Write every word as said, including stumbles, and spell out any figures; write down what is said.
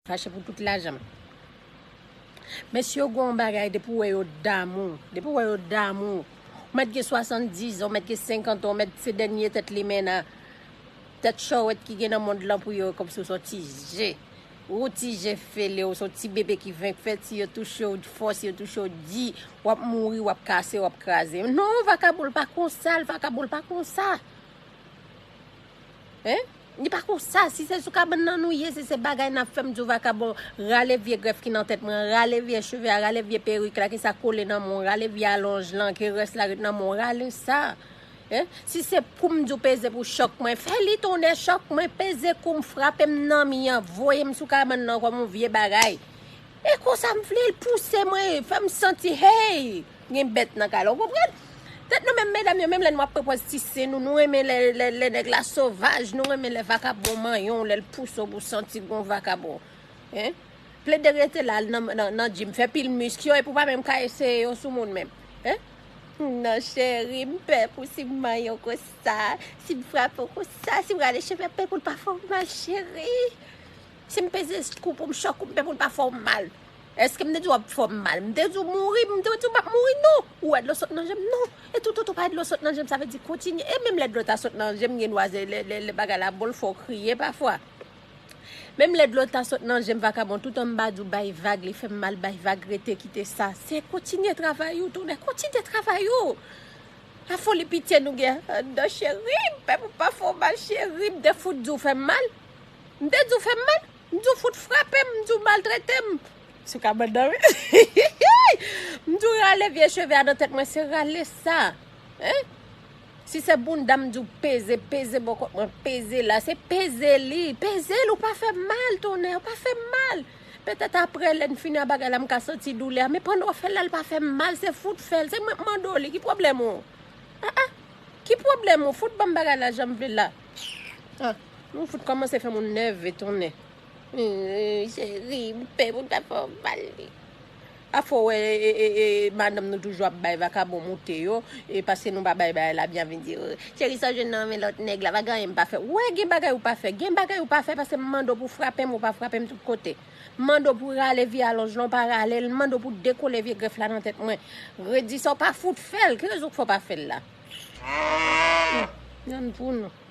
Fache pou tout lajan m. Mesye yo gen yon bagay, depi w wè yo damou, depi w wè yo damou, ou mèt gen swasanndiz an, ou mèt gen senkant an, ou mèt se dènye tèt limena, tèt chòwèt ki gen nan mond lan pou yo, kòmsi w se yon ti je. Ou ti je fele, ou se yon ti bebe ki venk fèt, si yo touche w fò, si yo touche w di, w ap mouri, w ap kase, w ap kraze. Non, vakabon l pa konsa, l vakabon l pa konsa. Hein? Li pa konsa, si se sou kabann nan nou ye, si se bagay n ap fè, m di w vakabon, rale vye grèf ki nan tèt mwen, rale vye cheve a, rale vye perik la ki sa kole nan men w, rale vye alonj lan, ke rès la ret nan men w, rale sa. Hein? Si se pou m di w peze pou chòk mwen, fè li tonnè chòk mwen, peze kou m, frape m nan mi an, voye m sou kabann nan kòm yon vye bagay. E konsa m vle l pouse mwen, fè m santi, hey, gen bèt nan kay la, ou konprann? Tèt nou menm, medam yo, menm lè nou ap pran pòz ti sen nou, nou renmen lè, lè, lè nèg la sovaj, nou renmen lè vakabon manyen w, lè l pouse w pou w santi gon vakabon. Hein? Plede rete la nan, nan, nan gym, fè pil misk yo, epi w pa menm ka eseye yo sou moun menm. Hein? Non, cheri, m pè pou si m manyen w konsa, si m frape w konsa, si m rale cheve, pè pou l pa fè w mal, cheri. Si m peze kou pou m chòk ou, m pè pou l pa fè w mal. Èske m te di w ap fè w mal? M te di w mouri, m te di w m ap mouri, non. Ou wè dlo sot nan je m, non. E toutotan w pa wè dlo sot nan je m, sa vle di kontinye. E menm lè dlo ta sot nan je m, gen dwa se lè, lè, lè bagay la bon, l fè w kriye pafwa. Menm lè dlo ta sot nan je m, vakabon, toutan m pa di w bay vag, li fè m mal, bay vag, rete kite sa. Se kontinye travay ou, tonnè, kontinye travay ou. A foli pitye nou gen anndan, cheri, m pè pou pa fè w mal, cheri, m te fout di w fè m mal. M te di w fè m mal. M di w fout frape m, m di w maltrete m. Sou kabann nan, wi. M di w rale vye cheve a nan tèt mwen, se rale sa. Hein? Si se bounda m di w peze, peze bò kòt mwen, peze la, se peze li, peze l, ou pa fè m mal, tonnè, ou pa fè m mal. Petèt aprè, lè n fini a bagay la, m ka santi doulè a, men pandan w ap fè l la, l pa fè m mal, se fout fè l, se mwen k mande w li, ki pwoblèm ou? Ah, ah, ki pwoblèm ou? Fout ban m bagay la jan m vle l la. Ah, nou fout kòmanse fè moun nève, tonnè. Hum, cheri, m pè pou ta fè w mal li. Afò wè, e, e, e, madanm nou toujou ap bay vakabon moute yo, e paske nou pa bay bagay la byen, vin di, "Oh, cheri, sa w jwenn nan men lòt nèg la, pa gen anyen m pa fè." Wè, gen bagay ou pa fè, gen bagay ou pa fè, paske m mande w pou frape m, ou pa frape m tout kote. M mande w pou rale vye alonj lan, ou pa rale l, m mande w pou dekole vye grèf la nan tèt mwen. Redi sa, w pa fout fè l, ki rezon k fè w pa fè l la? Hum, yonn pou nou.